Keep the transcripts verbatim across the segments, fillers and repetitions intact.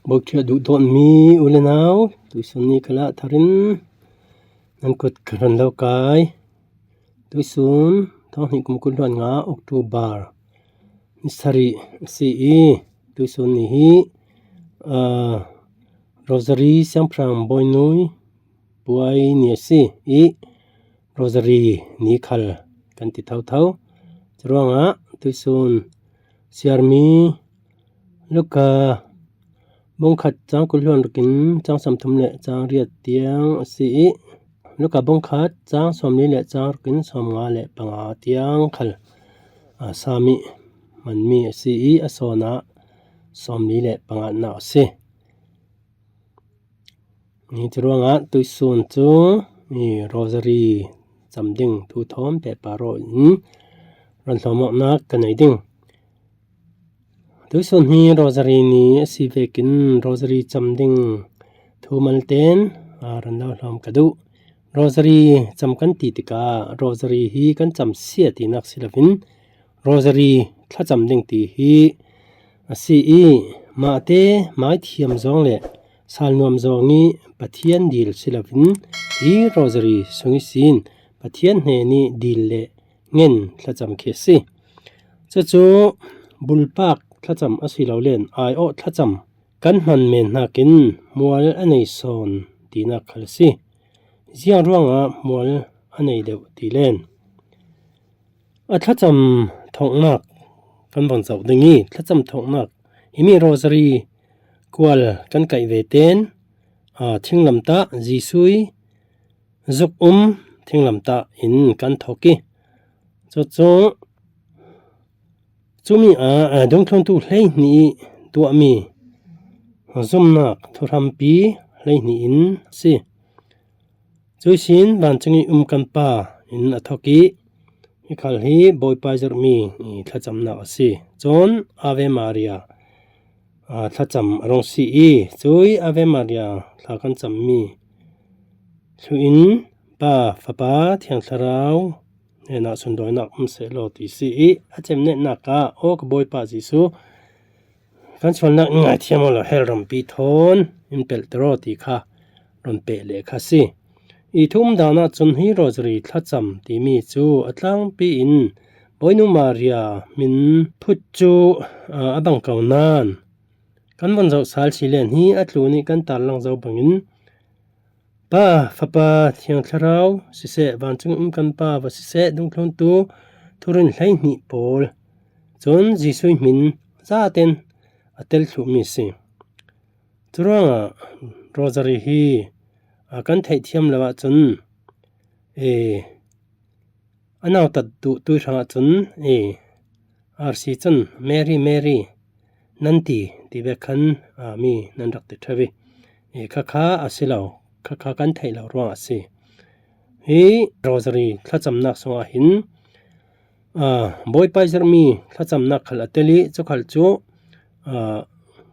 Bawkṭhiah duh dawn mi u le nau, tuisun ni khalah tharin nan kut ka ron lo kai. Tuisun thawng hnih kum kul hluan nga October ni sarih a si i, tuisun ni hi, aa, Rosary Siangpahrang Bawinui buai ni a si i, Rosary ni khal kan ti thotho. Churuangah tuisun siarmi Luka bung khat chang kul hluan rukin chang sawmthum le chang riat tiang a si i, Luka bung khat chang sawmli le chang rukin sawmnga le panga tiang khal, a, sami manmi a si i, a sawnah sawmli le pangana a si. Ni churuangah tuisun chu ni Rosary cham ding thu thawm pehpar rawh in ron hlawmawknak ka nei ding. Tuisun hi Rosary ni a si vekin Rosary cham ding thu malten, a, ron lo hlawm ka duh. Rosary cham kan ti tikah Rosary hi kan cham sia tinak si loin Rosary thlacham ding ti hi a si i, mahte maithiam zawng le salnuam zawng i Pathian dil si loin hi Rosary sung ihsin Pathian hnen i dil le ngen thlacham khi a si. Cucu bulpak thlacham a si lo len aiawh thlacham kan hman men hnakin mual a nei sawn tinak khal a si. Ziang ruangah mual a nei deuh ti len a thlacham thawknak kan von zoh ding i, thlacham thawknak i mi Rosary kual kan kaih ve ten, a, thinglamtah Jesuh i zuk um thinglamtah in kan thawk i, cucu cumi ah, a, dungthluntu hleihnih i tuahmi zumnak thuhrampi hleihnih in a si. Cuihsin vancung i um kan Pa in a thawk i, hi khal hi Bawipa i zirhmi i thlacamnak a si. Cun Ave Maria, a, thlacam a rung si i, cui Ave Maria thla kan cammi thluh in Pa, Fapa, Thiang Thlarau hnenah sundawinak um sehlaw ti si i, a cemnetnak ah, aw ka Bawipa Jesuh, kan sualnak in ngaithiam aw lo hell rampi thawn in pelhter aw ti kha ron peh leh kha si. I thu um dan ah cun hi Rosary thlacam timi cu a tlangpi in Bawinu Maria hmin phut cu, aa, a bang ko nain kan von zoh sal si len hi a tlun i kan tarlang zo bangin Pa, Fapa, Thiang Thlarau siseh, vancung um kan Pa va siseh, dungthluntu thurin hleihnih pawl cun Jesuh hmin zaten a tel thluhmi si. Curuangah Rosary hi, a, kan theihthiam lo ahcun, e, a nautat duhtu hrangah cun, e, R C cun Mary, Mary nan ti, ti ve khan, a, mi nan rak ti ṭheu i, e, khakha a si lo, khakha kan theih lo ruangah a si. Hi Rosary thlacamnak sungah hin, aa, Bawipa i zirhmi thlacamnak khal a tel i, cu khal cu, aa,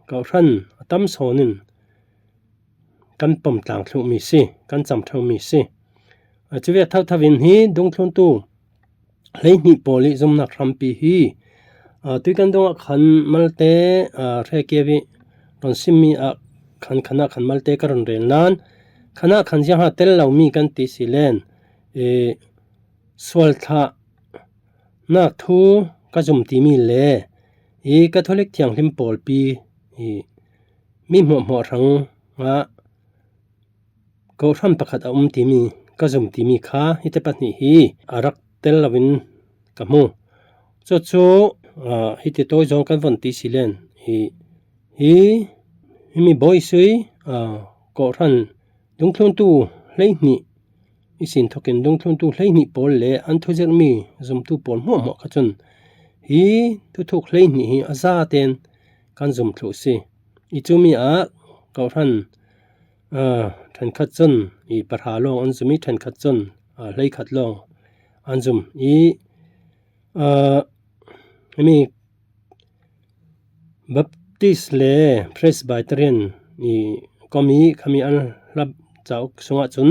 kawhhran a tam sawn in kan pom tlang thluhmi si, kan cam ṭheumi si. Aa, cuvek thotho in hi dungthluntu hleihnih pawl i zumnak hrampi hi, aa, tui kan dongah khan malte, aa, hre keu i ron simmi ah khan, khanah khan malte ka ron rel nain, khanah khan ziangha tel lomi kan ti si len, e, sualthlahnak thu ka zum timi le i Catholic thianghlim pawlpi i mi hmuahhmuah hrangah kawhhran pakhat a um timi ka zum timi kha hite pahnih hi a rak tel loin ka hmu. Cucu, aa, hiti tawi zawng kan von ti si len i, hi, himi Bawi Jesuh i, aa, kawhhran dungthluntu hleihnih ihsin thokin dungthluntu hleihnih pawl le an thuzirhmi zumtu pawl hmuahhmuah kha cun hi thuthuk hleihnih hi a zaten kan zum thluh si. I cumi ah kawhhran, aa, ṭhenkhat cun i pahra lawng an zum i ṭhenkhat cun, aa, hleikhat lawng an zum i, aa, himi Baptist le Presbyterian i kom i khami an hlap cauk sungah cun,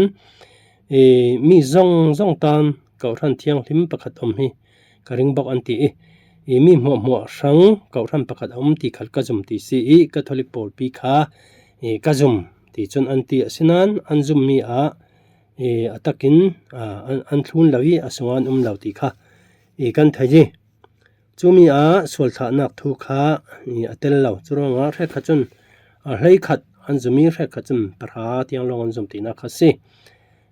e, mi zong zong tan kawhhran thianghlim pakhat om hi ka ring bawk an ti i, i mi hmuahhmuah hrang kohhran pakhat a um ti khal ka zum ti si i Catholic pawlpi kha i ka zum ti cun an ti a si nain an zummi ah i a takin, aa, an, an thlun lo i a sungah an um lo ti kha i kan thei i cumi ah sualthlahnak thu kha i a tel lo. Curuangah hrekkhat cun, aa, hleikhat an zum i hrekkhat cun pahra tiang lawng an zum tinak kha si.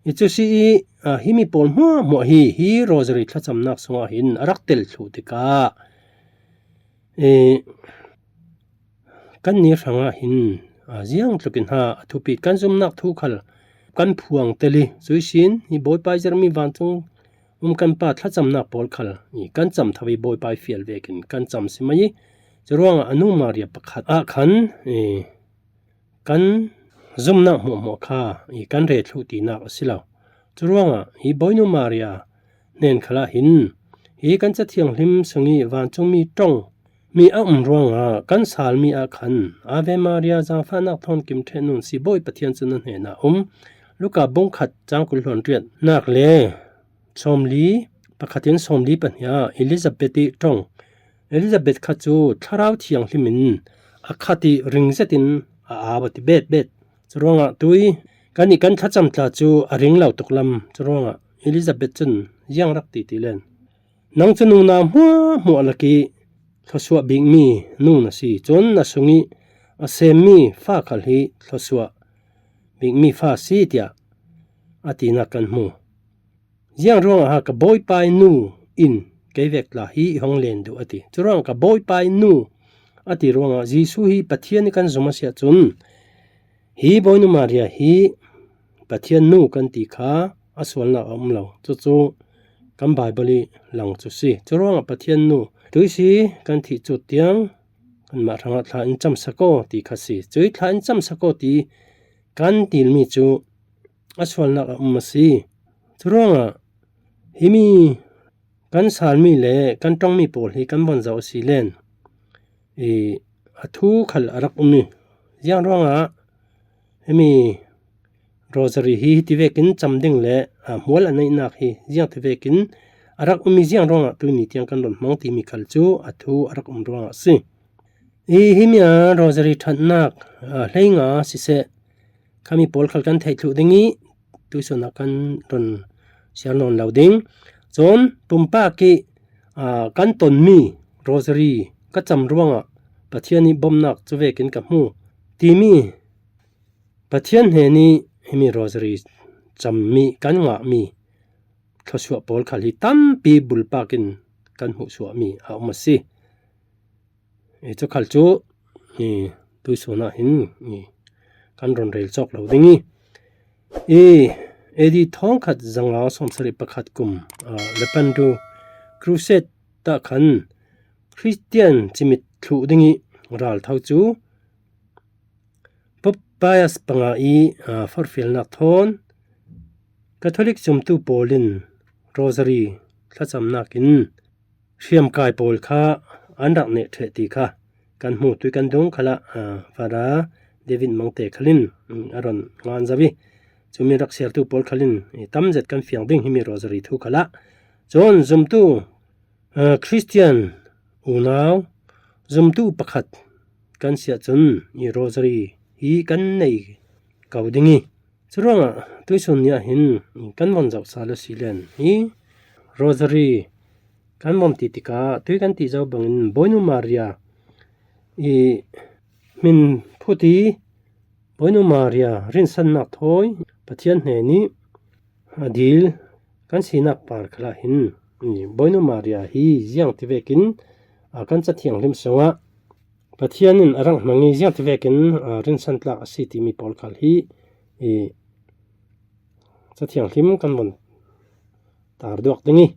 I cu si i, aa, himi pawl hmuahhmuah hi, hi rosary thlacamnak sungah hin a rak tel thluh tikah, i, kan ni hrangah hin, aa, ziang tlukin ha a thupi kan zumnak thu khal kan phuang tel i, cui sin hi Bawipa i zirmi vancung um kan pa thlacamnak pawl khal i kan cam tho i Bawipa i fial vekin kan cam si mai i, curuangah a nu Maria pakhat ah khan i kan zumnak hmuahhmuah kha i kan re thluh tinak a si lo. Curuangah hi Bawinu Maria hnen khalah hin hi kan Cathianghlim sung i vancungmi ṭong mi a um ruangah kan salmi ah khan Ave Maria, zaangfahnak thawn kim ṭheh nun si Bawi Pathian cu na hnenah um. Luka bungkhat cang kul hlawn riatnak le sawmli pakhat in sawmli pahnih ah Elizabeth i ṭong. Elizabeth kha cu Thlarau Thianghlim in a khat i ring zetin a au a ti betbet. Curuangah tui kan i kan thlacam tla cu a ring lo tuk lam. Curuangah Elizabeth cun ziang rak ti ti len. Nang cu nunau hmuahhmuah lak i thluasuah bikmi nu na si. Cun na sung i a semmi fa khal hi thluasuah bikmi fa si, tiah a tinak kan hmu. Ziang ruangah ha ka Bawipa i nu in kei vek tla hi i hong len duh a ti. Curuangah ka Bawipa i nu a ti ruangah Jesuh hi Pathian i kan zum a si ahcun hi Bawinu Maria hi Pathian nu kan ti kha a sualnak a um lo. Cucu kan Baibal i lang cu si. Curuangah Pathian nu tuisi kan thih cut tiang kanmah hrangah thla in camsak aw ti kha si. Cui thla in camsak aw ti kan tilmi cu a sualnak a um a si. Curuangah himi kan salmi le kan ṭongmi pawl hi kan von zoh a si len i a thu khal a rak um i ziang ruangah himi rosary hi hiti vekin cam ding le, aa, hmual a neihnak hi ziang ti vekin a rak um i ziang ruangah tuini tiang kan run hmang timi khal cu a thu a rak um ruangah a si. I himi a rosary ṭhatnak, aa, hleinga siseh, khami pawl khal kan theih thluh ding i tuisun ah kan run siar nawn lo ding. Cun pumpak i, aa, kan tonmi rosary ka cam ruangah Pathian i bomnak cu vekin ka hmu timi Pathian hnen i himi rosary cammi kan ngahmi thluasuah pawl khal hi tampi bulpak in kan hmuhsuahmi a um a si. I cu khal cu i tuisun ah hin i kan run rel cawk lo ding i, i A D thawngkhat zanga sawmsarih pakhat kum, aa, Lepandu Crusade ah khan Khristian cimit thluh ding i raltho cu Pope Pius panga i, aa, forhfialnak thawn Catholic zumtu pawl in rosary thlacamnak in hriamkai pawl kha an rak neh ṭheh ti kha kan hmu. Tui kan dung khalah, aa, Father David Mangte khalin, mm, a run ngan zo i cumi rak siartu pawl khalin i tam zet kan fiang ding himi rosary thu khalah. Cun zumtu, aa, Khristian unau zumtu pakhat kan si ahcun i rosary hi kan nei ko ding i, curuangah tuisun ni ah hin kan von zoh sal a si len i rosary kan vom ti tikah tui kan ti zo bangin Bawinu Maria i hmin phut i Bawinu Maria rinsannak thawi Pathian hnen i a dil kan sinak par khalah hin i Bawinu Maria hi ziang ti vekin, aa, kan Cathianghlim sungah Pathian in a rang hmang i ziang ti vekin, aa, rinsan tlak a si timi pawl khal hi i Cathianghlim kan von tar duak ding i,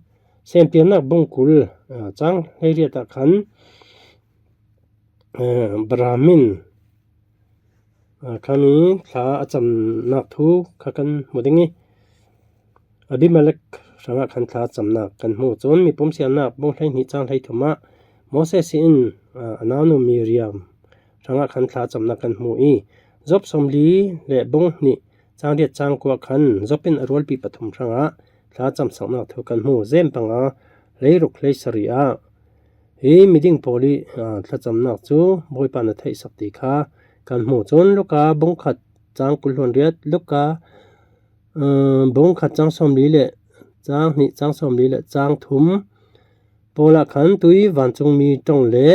Sempiarnak bungkul, aa, cang hleiriat ah khan, aa, Brahmin, aa, khami thla a camnak thu kha kan hmu ding i, Abimelek hrangah khan thla camnak kan hmu. Cun Mipum Siarnak bung hleihnih cang hleithum ah Moses in, aa, a naunu Miriam hrangah khan thla camnak kan hmu i, Job sawmli le bung hnih cang riat cang kua khan Job in a rualpi pathum hrangah thla camsaknak thu kan hmu. Jem panga hleiruk hleisarih ah Hi miding pawl i, aa, thlacamnak cu Bawipa na theihsak ti kha kan hmu. Cun Luka bung khat cang kul hluan riat, Luka, aa, bung khat cang sawmli le cang hnih, cang sawmli le cang thum pawl ah khan tui vancungmi ṭong le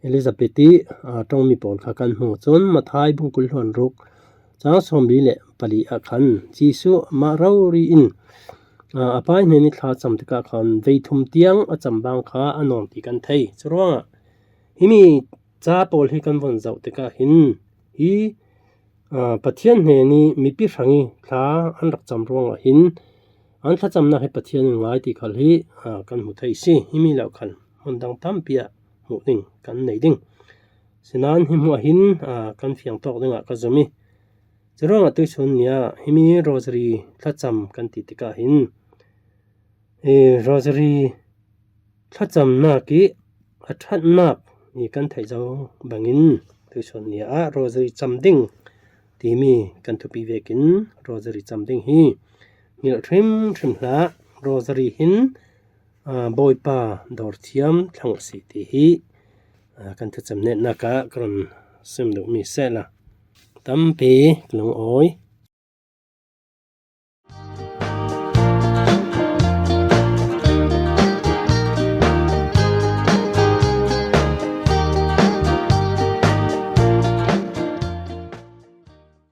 Elizabeth i, aa, ṭongmi pawl kha kan hmu. Cun Matthai bung kul hluan ruk cang sawmli le pali ah khan Jesuh amah rori in, aa, a pa hnen i thla cam tikah khan vei thum tiang a cam bang kha a nawn ti kan thei. Curuangah himi ca pawl hi kan von zoh tikah hin hi, aa, Pathian hnen i mipi hrang i thla an rak cam ruangah hin an thlacamnak hi Pathian in ngai ti khal hi, aa, kan hmu thei si. Himi lo khan hmun dang tampi ah hmuh ding kan nei ding. Sinain hi hmuah hin, aa, kan fiang tawk dingah ka zum i, curuangah tuisun ni ah himi Rosary thlacam kan ti tikah hin, ee, Rosary thlacamnak i a ṭhatnak i kan theih zo bangin tuisun ni ah Rosary cam ding timi kan thupi vekin Rosary cam ding hi hngilh hrimhrim hlah. Rosary hin, aa, Bawipa dawr thiam thlang a si ti hi, aa, kan thlacam netnak ah ka run sim duhmi sehla tampi ka lungawi.